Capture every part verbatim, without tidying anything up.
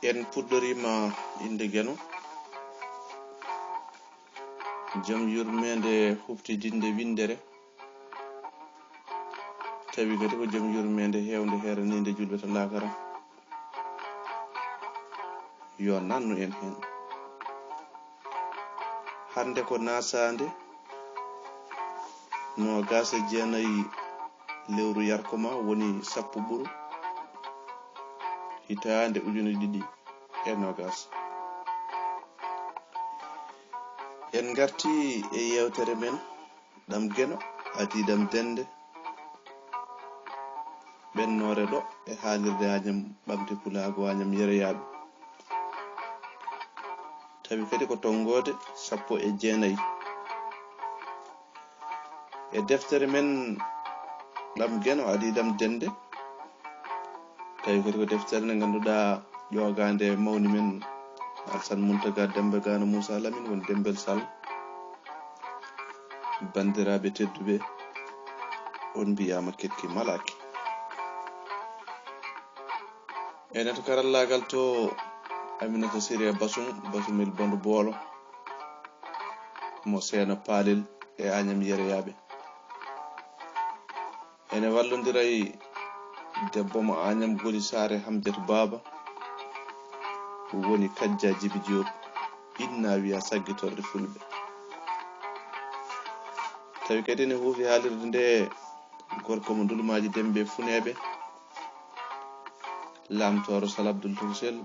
En puɗɗoriima innde Geno, jom yurmeende huftidinde winndere, tawi kadi ko jom yurmeende heewnde heeraniinde julɓe to laakara. Yo nannu en heen. Hannde ko naasaande noogaas e jeenayi lewru yarkoma, woni sappo ɓuru hitaande ujune ɗiɗi e noogaas. En ngarti e yeewtere men, ɗam Geno adii ɗam dennde, ɓennoore ɗo e haalirde Añam Ɓamte Pulaagu, Añam Yereyaaɓe. Tawi kadi ko tonngoode sappo e jeenayi. E deftere men ɗam Geno adii ɗam dennde, tawi kadi ko deftere nde ngannduɗaa ƴoogaande e mawni men Alsan Muntaga Demba Gano Moussa Lamine, woni Dembel Sall. Banndiraaɓe tedduɓe, on mbiyaama keɗki malaaki. Ene to karallaagal to, Aminata Siré Basum, Basumel Bondo Boolo, mo Seeno Paalel e Añam Yereyaaɓe. Ene wallondira e debbo mo Añam Goli Saare Hamjat Baaba, woni Kajja Jibi Joob, inna wiya saggitorde Fulɓe. Tawi kadi ene huufi haalirde nde gorko mo Ndulmaaji Dembe Funeeɓe, Laamtooro Sal Abdul Tuusel,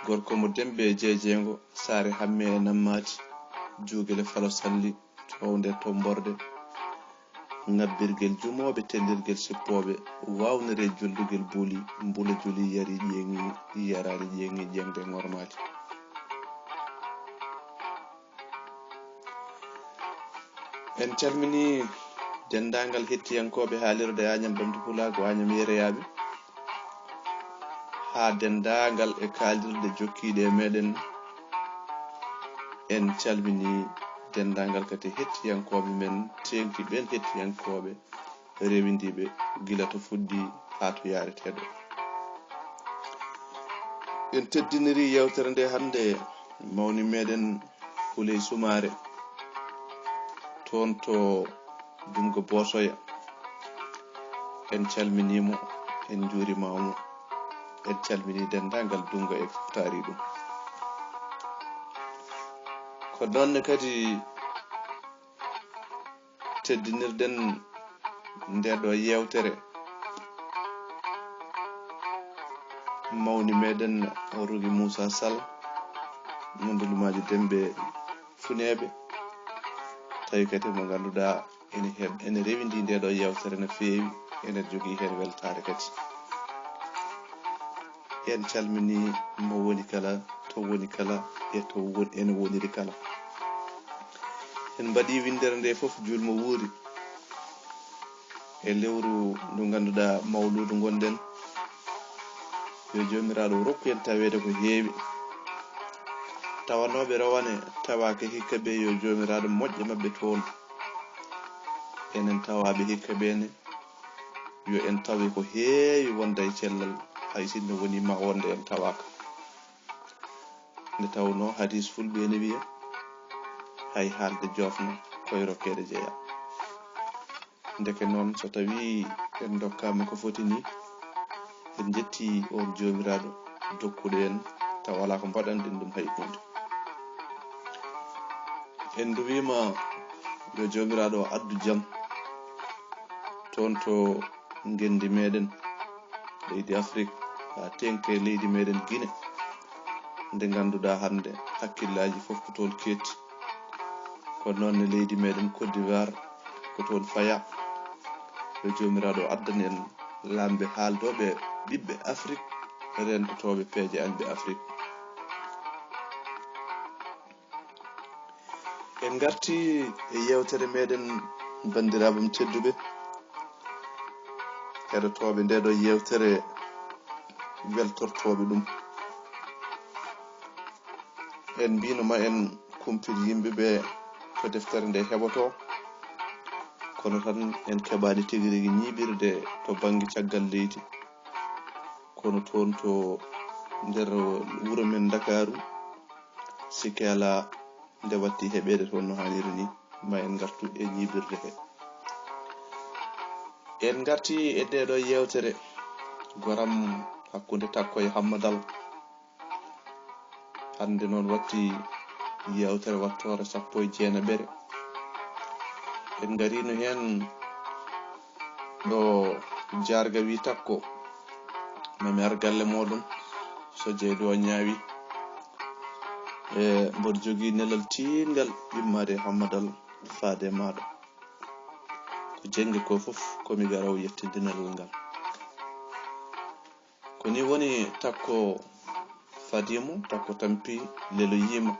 gorko mo Dembe Jeejeengo, Saare Hamme e Nammaati, Juugele Falo Salli, Townde Tomborde, ŋabbirgel jumooɓe, tellirgel sippooɓe, waawnere juldugel buuli, mbula juli yari ƴeeŋi, yaraani ƴeeŋi, ƴeeŋde ŋormaali. En calminii denndaangal hettiyankooɓe haalirde Añam Ɓamte Pulaagu, Añam Yereyaaɓe, haa denndaangal e kaalirɗe jokkiiɗe e meɗen. En calminii denndaangal kadi hettiyankooɓe men, teeŋti ɓeen hettiyankooɓe rewindiiɓe gila to fuɗɗi haa to yaaretee ɗo. En teddinirii yeewtere nde hannde mawni meɗen Huley Sumaare, toon to Dumgo Boosoya. En calminii mo, en njuuriima mo, en calminii denndaangal Dumgo e fof taari ɗum. Ko noon ne kadi teddinirɗen nde ɗo yeewtere mawni meɗen Rugi Moussa Sall, mo Ndulmaaji Dembe Funeeɓe, tawi kadi mo ngannduɗaa ene heɓ-, ene rewindii nde ɗo yeewtere no feewi, ene jogii heen weltaare kadi. En calminii mo woni kala, to woni kala, e to won-, ene woniri kala. En mbaɗii winndere nde fof juulmo wuuri e lewru ndu ngannduɗaa mawluudu ngonɗen. Yo Joomiraaɗo rokku en taweede ko heewi. Tawanooɓe rawane tawaaka hikka ɓe, yo Joomiraaɗo moƴƴo maɓɓe toon. Enen tawaaɓe hikka ɓe ne, yo en tawe ko heewi wonda e cellal, hay sinno woni ma wonde en tawaaka. Nde tawnoo hadiis fulɓe ene wiya, hay haalde joofna, koy rokkeede jeya. Ndeke noon, so tawii en ndokkaama ko foti ni, en njetti oon Joomiraaɗo dokkuɗo en, tawa alaa ko mbaɗanɗen ɗum hay huunde. En nduwiima yo Joomiraaɗo addu jam toon to ngenndi meɗen, leydi Afrik, haa teeŋti e leydi meɗen Gine, nde ngannduɗaa hannde hakkillaaji fof ko toon keetti. Ko noon ne leydi meɗen Côte d'Ivoire, ko toon fayaa. Yo Joomiraaɗo addan en laamɓe haaldooɓe ɓiɓɓe Afrik, renndotooɓe peeje añɓe Afrik. En ngarti e yeewtere meɗen, banndiraaɓe am tedduɓe, heɗotooɓe nde ɗo yeewtere, weltortooɓe ɗum. En mbiino ma en kumpit yimɓe ɓe ko deftere nde heɓotoo, kono tan en keɓaani tigi rigi ñiiɓirde to bannge caggal leydi. Ko Kono toon to nder wuro men Ndakaaru, sikke alaa nde watti heɓeede toon no haaniri ni, ma en ngartu e ñiiɓirde he. En ngarti e ndeeɗo yeewtere goram hakkunde Takko e Hammadal. Hannde noon watti yeewtere wattoore sappo e jeenaɓere. En ngariino heen ɗo Jaarga wi Takko, mami ar galle mooɗon, so jeydo o ñaawi. E mboɗo jogii nelal tiiɗngal immaade e Hammadal faade e maaɗa. Ko jeŋnge ko fof ko mi gara o yettinde nelal ngal. Ko ni woni Takko fadii mo, Takko tampi leloyiima.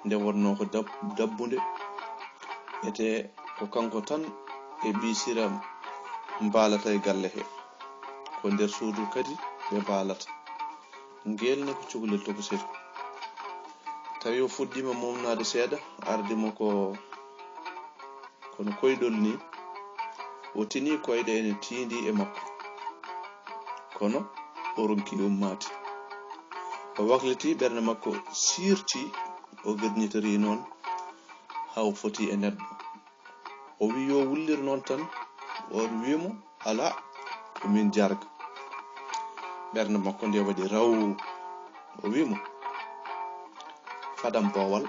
Nde wonnoo ko dab-, dabbunde, etee ko kanko tan e ɓii Sira mbaalata e galle he. Ko nder suudu kadi ɓe mbaalata. Ngel ne ko cukalel tokosel. Tawi o fuɗɗiima mawnaade seeɗa, ardi mo ko kono koyɗol ni, o tini koyɗe ene tiindi e makko. Kono o ronki ummaade. O wakliti, ɓernde makko siirti, o gerñitori noon haa o foti e neɗɗo. O wi yo wullir noon tan, oon wi mo, "Alaa, ko min Jaarga." Ɓernde makko nde waɗi raw. O wi mo, "Fadam boowal.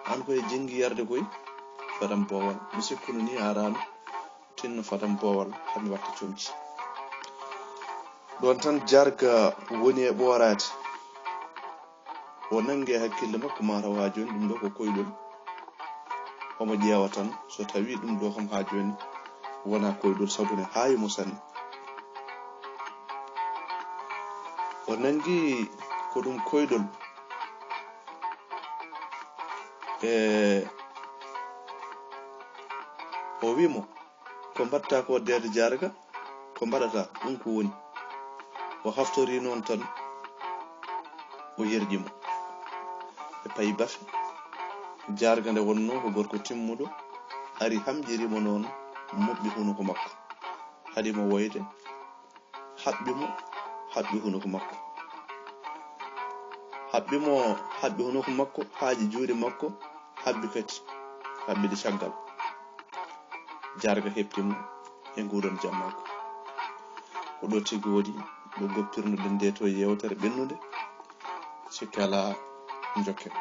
Aan ko e jenngi yarde koy, fadam boowal. Mi sikkuno ni haaraano, tinno fadam boowal, haa mi watta comci." Ɗoon tan Jaarga woni e ɓooraade. O nanngi e hakkille makko, mataw haa jooni ɗum ɗo ko koyɗol. Omo ƴeewa tan, so tawii ɗum ɗo kam haa jooni wonaa koyɗol, sabu ne haayi mo sanne. O nanngi ko ɗum koyɗol. E o wi mo, "Ko mbaɗta ko, deede Jaarga? Ko mbaɗata ɗum ko woni?" O haftori noon tan, o yerƴi mo. Ɓe payi bafe. Jaarga nde wonnoo ko gorko timmuɗo, ari hamƴiri mo noon, muɓɓi hunuko makko. Haɗi mo woyde, haɓɓi mo, haɓɓi hunuko makko. Haɓɓi mo, haɓɓi hunuko makko, haaƴi juuɗe makko, haɓɓi kadi, haɓɓi ɗe caggal. Jaarga heɓti mo e nguɗon jammaako. Ko ɗo tigi woni ɗo goppirnoɗen nde to yeewtere ɓennunde. Sikke alaa, njokken.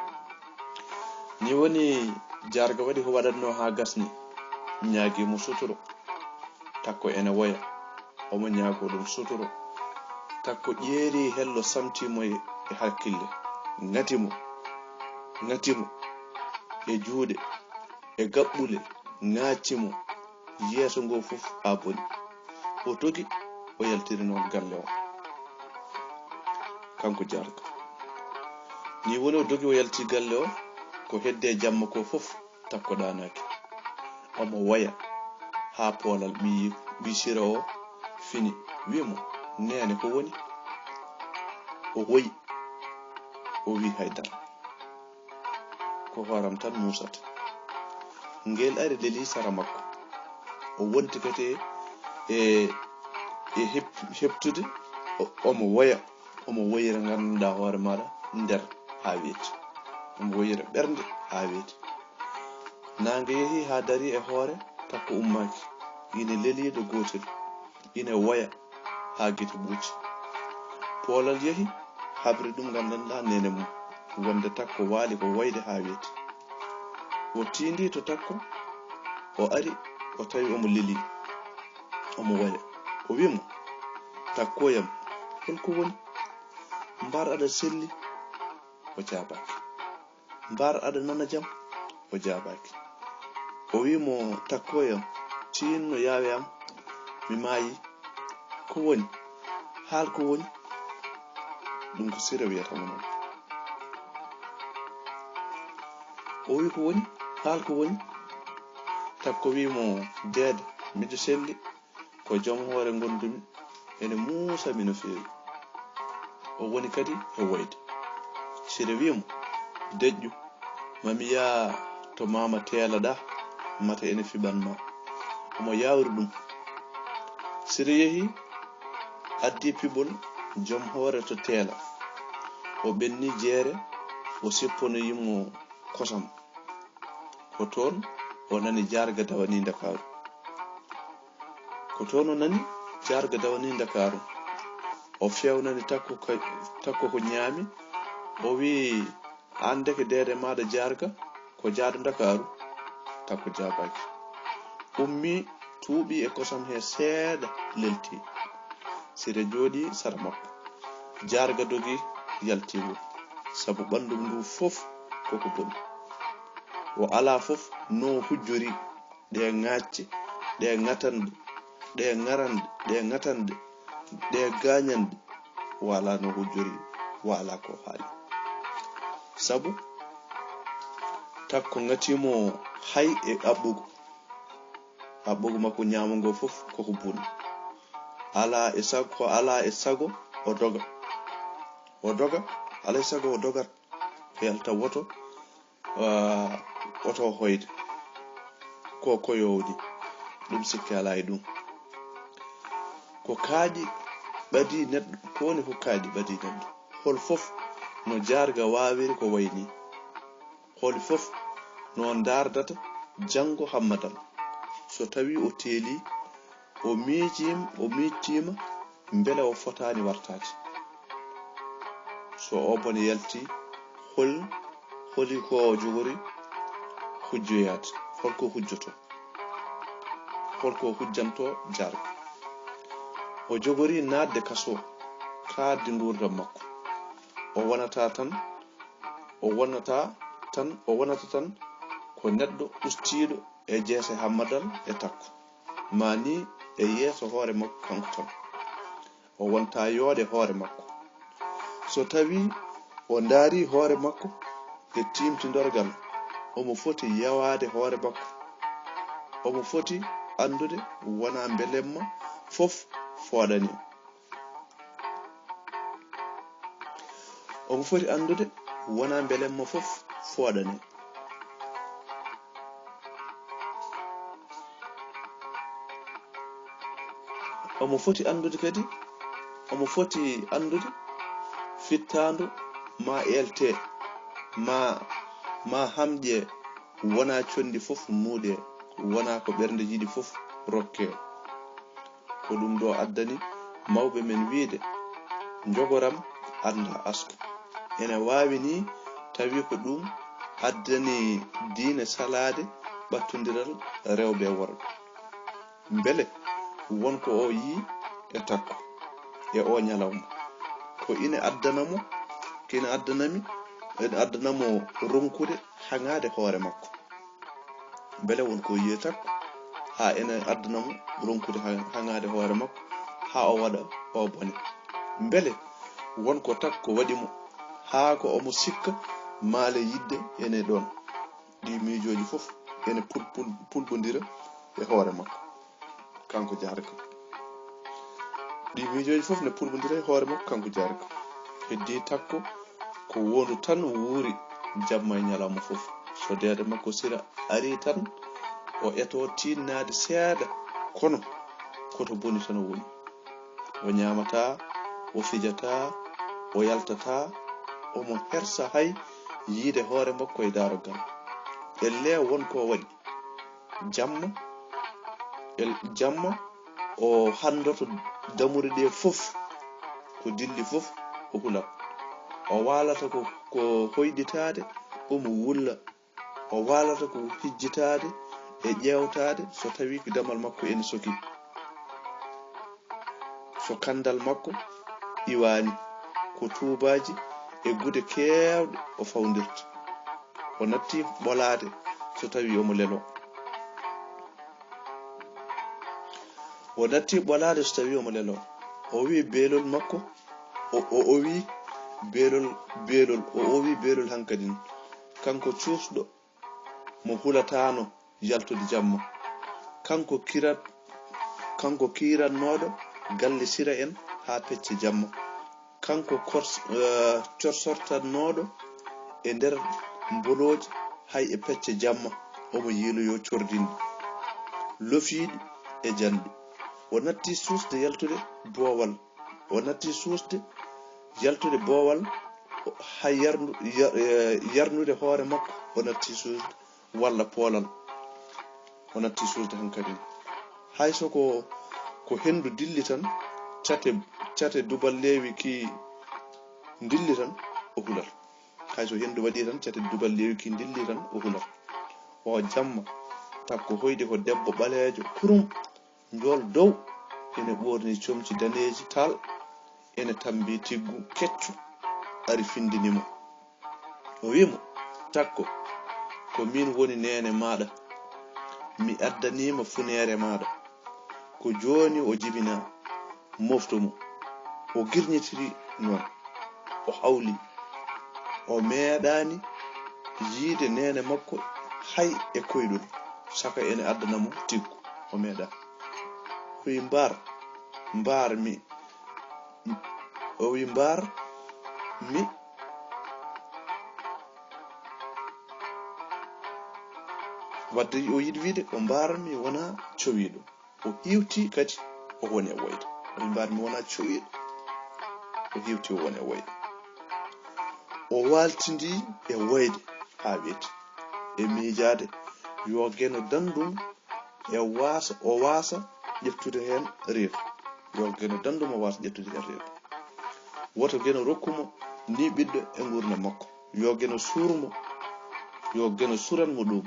Ni woni Jaarga waɗi ko waɗatnoo haa gasni, ñaagi mo suturo. Takko ene woya, omo ñaagoo ɗum suturo. Takko ƴeeri hello, samti mo e, e hakkille, ŋati mo, ŋati mo e juuɗe, e gaɓɓule, ŋaacci mo, yeeso ngo fof haa boni. O dogi, o yaltiri noon galle o. Kanko Jaarga. Ni woni o dogi, o yalti galle o, ko hedde jamma ko fof, Takko ɗaanaaki. Omo woya haa poolal ɓii, ɓii Sira o fini. Wi mo, "Neene, ko woni?" O woyi. O wi, "Hay dara. Ko hooram tan muusata." Ngel ari leli sara makko. O wonti kadi e, e, e hep-, heɓtude, o-, omo woya, omo woyira ngannduɗaa hoore maaɗa nder haa weeti. Omo woyira ɓernde haa weeti. Naange yehi haa darii e hoore, Takko ummaaki. Ine lelii ɗo gootel. Ine woya haa gite ɓuuti. Poolal yehi, habri ɗum nganndanɗaa neene mum, wonde Takko waali ko woyde haa weeti. O tiindii to Takko, o ari, o tawi omo lelii, omo woya. O wi mo, "Takkoyam, hol ko woni? Mbar aɗa selli?" O jaabaaki. "Mbar aɗa nana jam?" O jaabaaki. O wi mo, "Takkoyam, tiinno, yaawe am, mi maayi. Ko woni? Haal ko woni?" Ɗum ko Sira wiyata mo noon. O wi, "Ko woni? Haal ko woni?" Takko wi mo, "Deede, miɗo selli. Ko joom hoore ngondumi, ene muusa mi no feewi." O woni kadi e woyde. Sira wi mo, "Deƴƴu, ma mi yaa to maama teelaɗaa, mata ene fiɓan ma." Omo yaawri ɗum. Sira yehi, Addi piɓol jom hoore to Teela. O ɓenni jeere, o sipponoyi mo kosam. Ko toon o nani Jaarga dawanii Ndakaaru. Ko toon o nani Jaarga dawanii Ndakaaru. O feewnani Takko ko, Takko ko ñaami. O wiyi, "Aan ndeke deede maaɗa Jaarga ko jaaɗo Ndakaaru?" Takko jaabaaki. Ummii, tuuɓii e kosam hee seeɗa, leltii. Sira jooɗii sara makko. Jaarga dogii, yaltii wuro, sabu ɓanndu nduu fof koko boni. O alaa fof no o hujjorii. Ɗe ŋaacce, ɗe ŋatanɗe, ɗe ŋaranɗe, ɗe ŋatanɗe, ɗe gaañanɗe, waalaa no hujjori, waalaa ko haali. Sabu Takko ŋatii mo hay e aɓɓugo. Aɓɓugo makko ñaamo ngo fof koko boni. Alaa e sago, ko alaa e sago o doga. O doga, alaa e sago o dogat. O yalta woto, ah, oto hoyde. Ko koyoowo ni. Ɗum sikke alaa e ɗum. Ko kaaƴi ɓadii neɗɗo, ko woni ko kaaƴi ɓadii neɗɗo. Hol fof no Jaarga waawiri ko wayi nii. Holi fof no ndaardata janngo Hammadal. So tawii o teelii, o miijiima, o miijtiima, mbele o fotaani wartaade. So o bone yaltii, hol, holi ko o jogori hujjoyaade? Hol ko hujjotoo? Hol ko hujjantoo Jaarga? O jogori naatde kasoo, kaaɗdi nguurndam makko. O wonata tan, o wonata tan, o wonata tan ko neɗɗo ustiiɗo e jeese Hammadal e Takko, maa nii e yeeso hoore makko kanko tan. O wonta yooɗe hoore makko. So tawii o ndaarii hoore makko e tiimtindorgal, omo foti yewaade hoore makko. Omo foti anndude wonaa mbelemma fof fooɗanii. Omo foti anndude wonaa mbelemma fof fooɗanii. Omo foti anndude kadi, omo foti anndude fittaandu maa eeltee, maa, maa hamƴee, wonaa conndi fof muuɗee, wonaa ko ɓernde yiɗi fof rokkee. Ko ɗum ɗo addani mawɓe men wiyde, "Njogoram anndaa asko." Ene waawi nii tawi ko ɗum addani diine salaade ɓattondiral rewɓe e worɓe. Mbele won ko o yii e Takko e o ñalawma? Ko ine addana mo, ko ine addana mi, ene addana mo ronkude haŋaade hoore makko. Mbele won ko yii e Takko haa ene addana mo ronkude ha-, haŋaade hoore makko, haa o waɗa o bone? Mbele won ko Takko waɗi mo haa ko omo sikka maale yiɗde ene ɗoon? Ɗii miijooji fof ene pul-, pul-, pulɓondira e hoore makko, kanko Jaarga. Ɗii miijooji fof ne pulɓondira e hoore makko, kanko Jaarga. Heddii Takko ko wondu tan wuuri jamma e ñalawma fof. So deede makko Sira arii tan, o etoo tiinnaade seeɗa, kono ko to boni tan o woni. O ñaamataa, o fijataa, o yaltataa, omo hersa hay yiide hoore makko e daarorgal. Ellee won ko o waɗi. Jamma, el-, jamma o hanndoto damuɗe ɗe fof, ko dilli fof o hulat. O waalata ko, ko hoyɗitaade, omo wulla. O waalata ko hijjitaade e ƴeewtaade so tawii ko damal makko ene sokii. So kanndal makko iwaani, ko tuubaaji e gude keewɗe o fawndirta. O natti ɓolaade so tawii omo leloo. O natti ɓolaade so tawii omo leloo. O wiyi beelol makko, o, o, o wiyi beelol, beelol, o, o wiyi beelol hankadin. Kanko cuusɗo mo hulataano yaltude jamma. Kanko kirat-, kanko kiirannooɗo galle Sira en haa pecce jamma. Kanko kors-, eh, corsortannooɗo e nder mbolooji hay e pecce jamma, omo yiiloyoo cordinɗi lofiiɗi e janɗi. O natti suusde yaltude boowal. O natti suusde, yaltude boowal, hay yarnu- yar- eh, yarnude hoore makko, o natti suusde walla poolal, o natti suusde hankadi. Hay so ko ko henndu dilli tan, cate cate duballeewi ki ndilli tan, o hulat. Hay so henndu waɗi tan, cate duballeewi ki ndilli tan, o hulat. O jamma, takko hoyɗi ko debbo ɓaleejo kurum, njool dow, ene ɓoorni comci daneeji tal, ene tambi tiggu keccu, ari findini mo. O wi' mo, "Takko, ko miin woni neene maaɗa. Mi addanii ma funeere maaɗa." Ko jooni o jibinaa, mofto mo. O girñitiri noon, o hawli. O meeɗaani yiyde neene makko hay e koyɗol, saka ene addana mo tiggu. O meeɗaa. O wi', "Mbaar, mbaar mi." O wi', "Mbaar mi." Wadde o yiɗi wiide, "Ko mbaar mi wonaa cowiiɗo." O hiwti kadi o woni e woyde. O wi', "Mbaar mi wonaa cowiiɗo." O hiwti o woni e woyde. O waaltindi e woyde haa weeti. E miijaade, yo geno danndum e waasa, o waasa ƴettude heen reedu. Yo geno danndum o waasa ƴettude heen reedu. Woto geno rokku mo ni ɓiɗɗo e nguurndam makko. Yo geno suur mo, yo geno suran mo ɗum.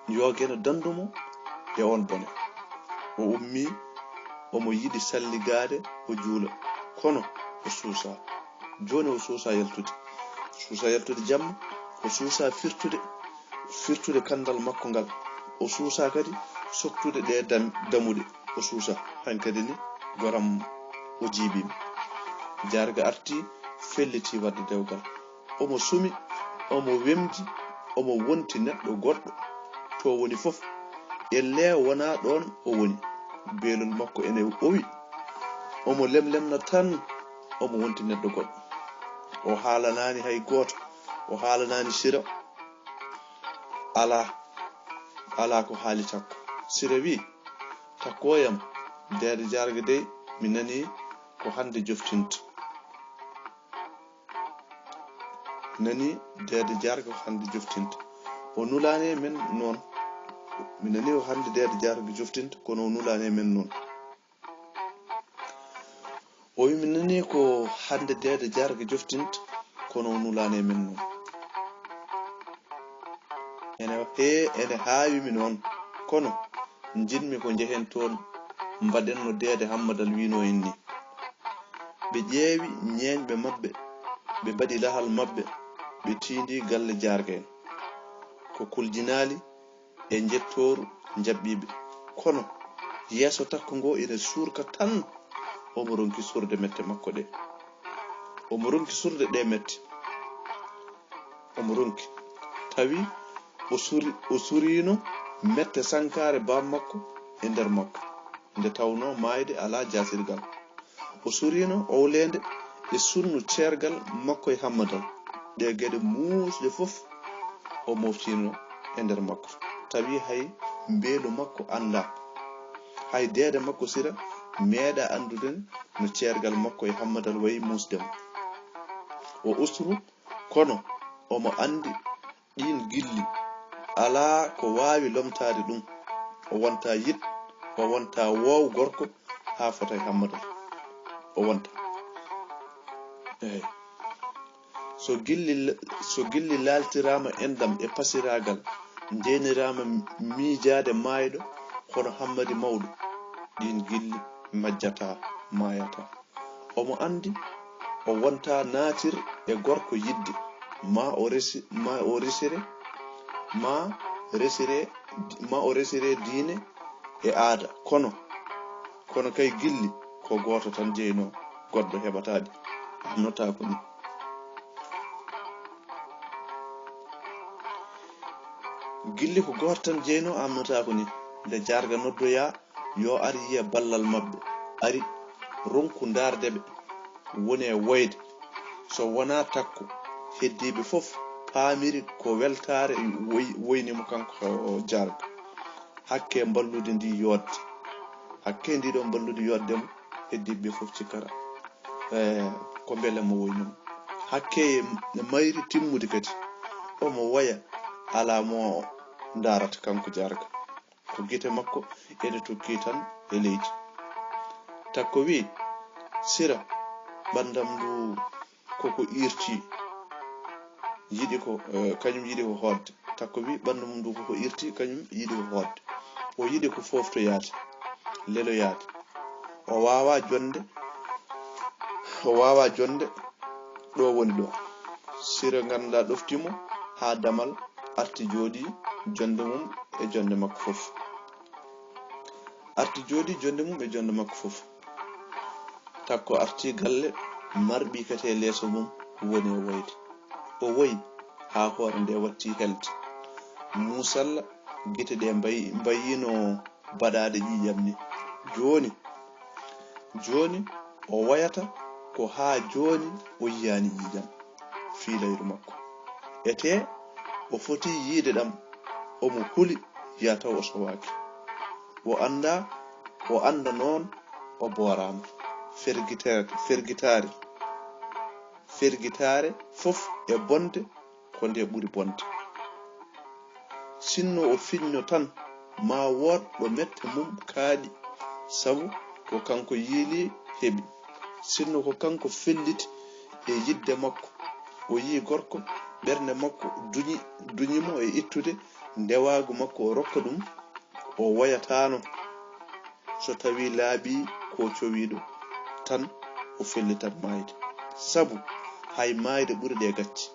Yo geno dandu mo e on bone. O ummii, omo yiɗi salligaade, o juula, kono o suusaa. Jooni o suusaa yaltude. O suusaa yaltude jamma, o suusaa firtude, firtude kanndal makko ngal. O suusaa kadi soktude ɗee dam- damuɗe. O suusaa. Hankadi ni, goram o jiibiima. Jaarga artii, fellitii waɗde dewgal. Omo sumi, omo wemdi, omo wonti neɗɗo goɗɗo. To woni fof, ellee wonaa ɗoon o woni. Beelol makko ene owi. Omo lemlemna tan, omo wonti neɗɗo goɗɗo. O haalanaani hay gooto, o haalanaani Sira. Alaa, alaa ko haali Takko. Sira wi', "Takkooyam, Deede Jaarga dey, mi nanii ko hannde joftinta." Nani Deede Jaarga ko hannde joftinta. O nulaani e men noon. Mi nani o hannde Deede Jaarga joftinta, kono o nulaani e men noon. O wi', "Mi nani ko hannde Deede Jaarga joftinta, kono o nulaani e men noon." Ene, he, ene haawi mi noon, kono njiɗmi ko njehen toon, mbaɗen no Deede Hammadal wiinoo en ni. Ɓe ƴeewi ñeeñɓe maɓɓe, ɓe mbaɗi lahal maɓɓe, ɓe tiindii galle Jaarga en. Ko kuljinaali e njettooru njaɓɓii ɓe. Kono yeeso Takko ngo ina suurka tan, omo ronki suurde mette makko ɗe. Omo ronki suurde ɗe mette. Omo ronki. Tawi o suri, o suriino mette sankaare baam makko e nder makko, nde tawnoo maayde alaa jaasirgal. O suriino owleende e sunnu ceergal makko e Hammadal. Ɗe geɗe muusɗe fof o moftiino e nder makko. Tawi hay mbeelu makko anndaa. Hay deede makko Sira meeɗaa anndude no ceergal makko e Hammadal wayi muusde mo. O usturu, kono omo anndi ɗiin gilli, alaa ko waawi lomtaade ɗum. O wonta yit, o wonta woow gorko haa fota e Hammadal. O wonta. Eey. So gilli, so gilli laaltiraama enɗam e pasiraagal, njeeniraama miijaade maayɗo hono Hammadi Mawɗo, ɗiin gilli majjataa, maayataa. Omo anndi o wonta naatir e gorko yidde, ma o resi, ma o resire, ma resire, ma o resire diine e aada. Kono, kono kay gilli ko gooto tan jeyno, goɗɗo heɓataa ɗi. Amnotaako ni. Gilli ko gooto tan jeyno, amnotaako ni. Nde Jaarga noddoyaa, yo ar yiya ballal maɓɓe. Ari, ronku ndaarde ɓe. Woni e woyde. So wonaa Takko, heddiiɓe fof paamiri ko weltaare woy-, woyni mo kanko Jaarga. Hakke mballude ndi yooɗde. Hakke ndi ɗo mballude yooɗde mo, heddiiɓe ɓe fof cikkata. eh, ko mbele mo woyni mo. Hakke e mayri timmude kadi, omo woya, alaa mo ndaarata kanko Jaarga. Ko gite makko ene tokki tan e leydi. Takko wi, "Sira, ɓanndam ndu koko irti, yiɗi ko, eh, kañum yiɗi ko hootde." Takko wi, ɓanndu mum ndu koko irti, kañum yiɗi ko hootde. O yiɗi ko fooftoyaade, leloyaade. O waawaa jonnde, o waawaa jonnde ɗo woni ɗo. Sira nganndaa ɗoftii mo haa damal arti jooɗii jonnde mum e jonnde makko fof. Arti jooɗii jonnde mum e jonnde makko fof. Takko arti galle, marɓi kadi e leeso mum woni e woyde. O woyi haa hoore nde watti helde. Muusalla, gite ɗe mbayi, mbayino baɗaaɗe ƴiiƴam ni. Jooni, jooni o woyata ko haa jooni o yiyaani ƴiiƴam fiilayru makko. Etee o foti yiide ɗam, omo huli yaa taw o sowaaki. O annda, o annda noon o booraama. Fergitaare, fergitaare, fergitaare fof e bonde ko nde ɓuri bonde. Sinno o fiñno tan, ma wood ɗo mette mum kaaɗi, sabu ko kanko yiili heɓi. Sinno ko kanko felliti e yiɗde makko, o yii gorko, ɓernde makko duñi, duñi mo e ittude ndewaagu makko o rokka ɗum, o woyataano. So tawii laaɓii ko cowiiɗo tan, o fellitat maayde. Sabu hay maayde ɓuri ɗe gacce.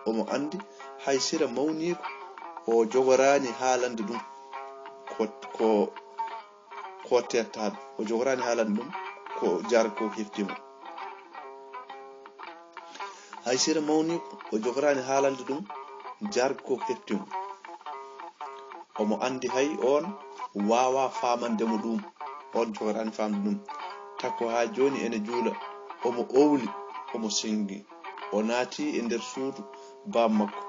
Omo anndi hay sira mawniiko o jogoraani haalande ɗum ko, ko, ko teettaaɗo. O jogoraani haalande ɗum ko Jaarga ko hefti mo. Hay sira mawniiko o jogoraani haalande ɗum Jaarga ko hefti mo. Omo anndi hay oon waawaa faamande mo ɗum, oon jogoraani faamde ɗum. Takko haa jooni ene juula, omo owli, omo senngi. O naati e nder suudu baam makko.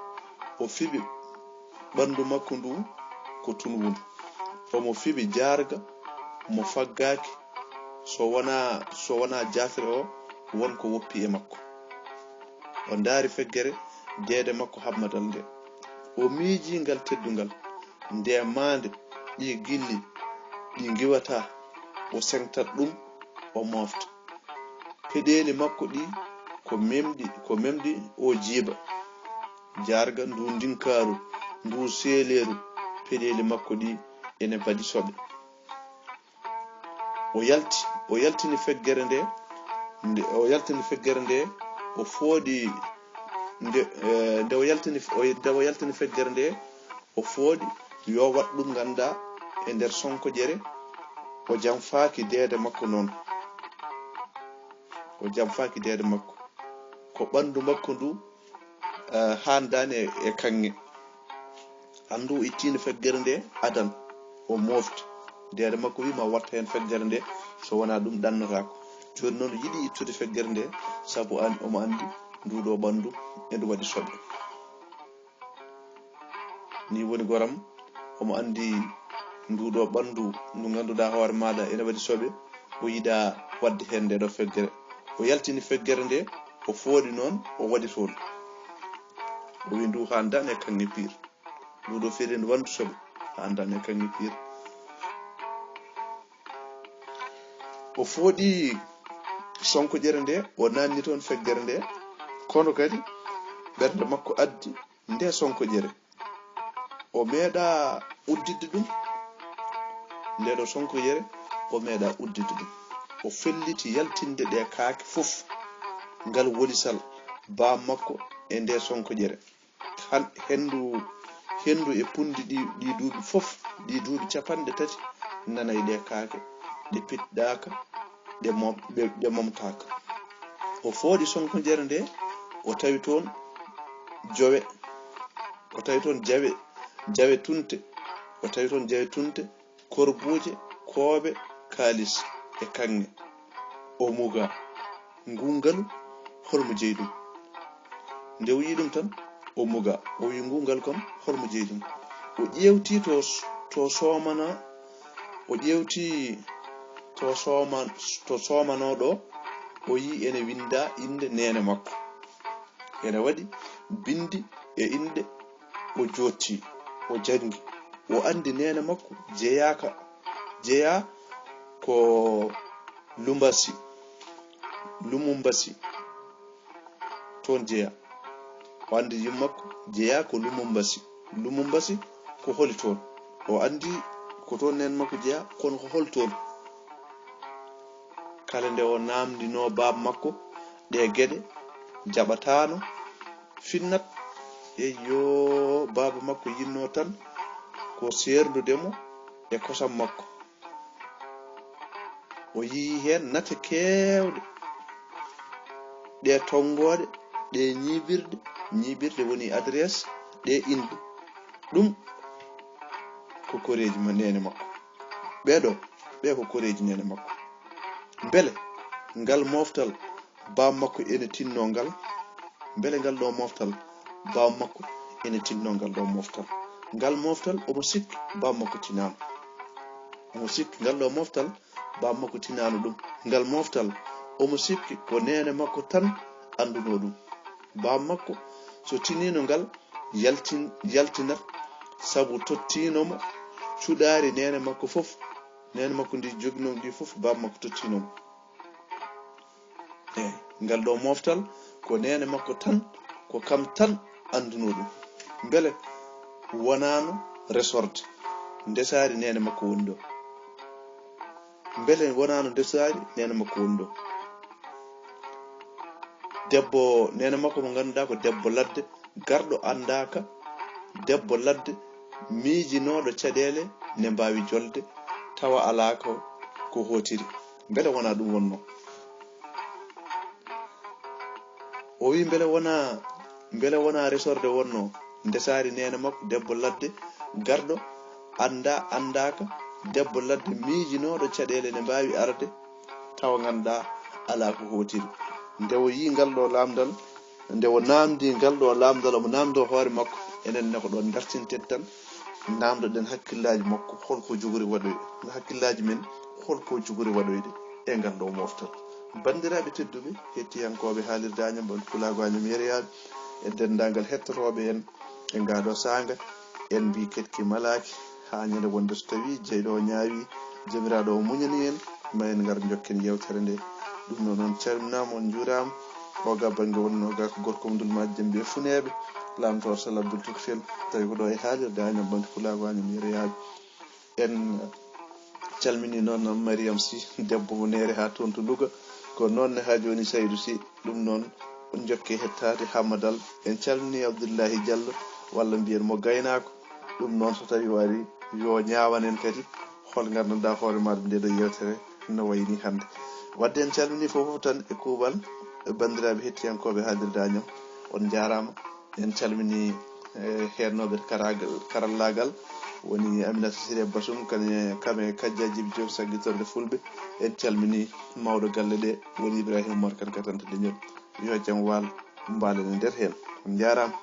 O fiɓi ɓanndu makko ndu ko tunwundu. Omo fiɓi Jaarga mo faggaaki, so wonaa, so wonaa jaafre o won ko woppi e makko. O ndaari feggere deede makko habmadal nde. O miijii ngal teddungal, nde maande, ɗi gilli, ɗi ngiwataa. O seŋtat ɗum, o moofta. Peɗeeli makko ɗi ko memɗi, ko memɗi o jiiba. Jaarga ndu ndinkaaru, ndu seeleeru, peɗeeli makko ɗi ene mbaɗi soɓe. O yalti, o yaltini feggere nde, nde, o yaltini feggere nde, o fooɗi, nde, eh, nde o yaltini, o, nde o yaltini feggere nde, o fooɗi, yo waɗ ɗum nganndaa e nder sonko ƴere, o jamfaaki deede makko noon. O jamfaaki deede makko. Ko ɓanndu makko ndu, eh, haandaani e, e kaŋŋe. Anndu o ittiino feggere nde adan, o moofti. Deede makko wi ma watta heen feggere nde, so wonaa ɗum ɗannotaako. Jooni noon o yiɗi ittude feggere nde, sabu an, omo anndi ndu ɗo ɓanndu e ndu waɗi soɓe. Ni woni goram, omo anndi ndu ɗo ɓanndu ndu ngannduɗaa hoore maaɗa ene waɗi soɓe, o yiɗaa waɗde heen nde ɗo feggere. O yaltini feggere nde, o fooɗi noon, o waɗi toon. O wi ndu haandan e kaŋŋe piir. Ndu ɗo feere ndu wanndu soɓe, haandan e kaŋŋe piir. O fooɗi sonko ƴere nde, o naanni toon feggere nde, kono kadi ɓernde makko addi nde sonko ƴere. O meeɗa udditde ɗum, nde ɗo sonko ƴere, o meeɗa udditde ɗum. O felliti yaltinde ɗe kaake fof, ngal wolisal baam makko e nde sonko ƴere. Han-, henndu, henndu e punndi ɗi, ɗi duuɓi fof, ɗi duuɓi capanɗe tati, nanay ɗe kaake, ɗe piɗɗaaka, ɗe mom-, ɗe, ɗe momtaaka. O fooɗi sonko ƴere nde, o tawi toon jowe, o tawi toon jawe, jawe tunte, o tawi toon jawe tunte, korbuuje, kooɓe, kaalis e kaŋŋe. O muga, "Ngu ngalu, hol mo jeyi ɗum?" Nde o yii ɗum tan, o muga. O wi, "Ngu ngalu kam, hol mo jeyi ɗum?" O ƴeewti to s-, to soomana, o ƴeewti to sooma-, to soomanoo ɗo, O yii ene winndaa innde neene makko. Ene waɗi binndi e innde. O jooɗti, o janngi. O anndi neene makko jeyaaka, jeyaa ko Lumbasi, Lumumbasi. Toon jeyaa. O anndi yumma makko jeyaa ko Lumumbasi. Lumumbasi ko holi toon? O anndi ko toon neene makko jeyaa, kono ko holi toon? Kala nde o naamndinoo baaba makko ɗee geɗe, jaɓataano, finnat. Eyyo, baaba makko yinnoo tan ko seerndude mo e kosam makko. O yii heen nate keewɗe, ɗe tonngooɗe, ɗe ñiiɓirɗe, ñiiɓirɗe woni adresse, ɗe inɗe. Ɗum ko koreeji ma neene makko. Ɓee ɗoo, ɓee ko koreeji neene makko. Mbele ngal moftal baaba makko ene tinnoo ngal? Mbele ngal ɗoo moftal baaba makko ene tinnoo ngal ɗoo moftal? Ngal moftal omo sikki baaba makko tinaano. Omo sikki ngal ɗoo moftal baaba makko tinaano ɗum. Ngal moftal omo sikki ko neene makko tan anndunoo ɗum. Baaba makko so tiniino ngal yaltin, yaltinat, sabu tottiino mo cuɗaari neene makko fof. Neene makko ndi joginoo ndi fof baaba makko tottiino mo. Eey, ngal ɗoo moftal ko neene makko tan, ko kam tan anndunoo ɗum. Mbele wonaano resorde ndesaari neene makko woni ɗoo? Mbele wonaano ndesaari neene makko woni ɗoo? Debbo, neene makko mo ngannduɗaa ko debbo ladde, garɗo anndaaka, debbo ladde, miijinooɗo caɗeele ne mbaawi jolde, tawa alaa ko, ko hootiri. Mbele wonaa ɗum wonnoo? O wi mbele wonaa, mbele wonaa resorde wonnoo ndesaari neene makko, debbo ladde, garɗo, annda, anndaaka, debbo ladde, miijinooɗo caɗeele ne mbaawi arde, tawa ngannduɗaa alaa ko hootiri. Nde o yii ngal ɗoo laamndal, nde o naamndii ngal ɗoo laamndal, omo naamndoo hoore makko, enen ne ko ɗoon dartinten tan, naamndoɗen hakkillaaji makko, hol ko jogori waɗoyde, hakkillaaji men, hol ko jogori waɗoyde e ngal ɗoo moftal. Banndiraaɓe tedduɓe, hettiyankooɓe haalirde Añam Ɓamtu Pulaagu Añam Yereyaaɓe, e denndaangal hettotooɓe en e ngaa ɗoo saanga, en mbii keɗki malaaki, haa ñande wonde so tawii jeyɗo o ñaawii, Joomiraaɗo o muñanii en, ma en ngar njokken yeewtere nde. Ɗum noon, on calminaama, on njuuraama. Oga bannge wonnoo gaa ko gorko mo Ndulmaaji Jembe e Funeeɓe, laamtoo Sal Abdul Tukfel, tawi ko ɗo e haalirde Añam Ɓamtu Pulaagu Añam Yereyaaɓe. En calminii noon Mariam Sy, debbo mo Neere haa toon to Louga. Ko noon ne haa jooni Saydou Sy. Ɗum noon, on njokke hettaade Hammadal. En calminii Abdullahi Diallo, walla mbiyen mo gaynaako. Ɗum noon, so tawii o arii, yo ñaawan en kadi hol nganndanɗaa hoore maaɗa nde ɗo yeewtere no wayi nii hannde. Waɗde en calminii fof fof tan e kuuɓal, banndiraaɓe hettiyankooɓe haalirde Añam, on njaaraama. En calminii, eh, heednooɓe karaagal, karallaagal, woni Aminata Siré Basum, kane, kame Kajjaaji Diop, saggitorde Fulɓe. En calminii mawɗo galle ɗe, woni Ibrahima Umar Kane, katante leñol. Yo jam waal, mbaalen e nder heen. On njaaraama.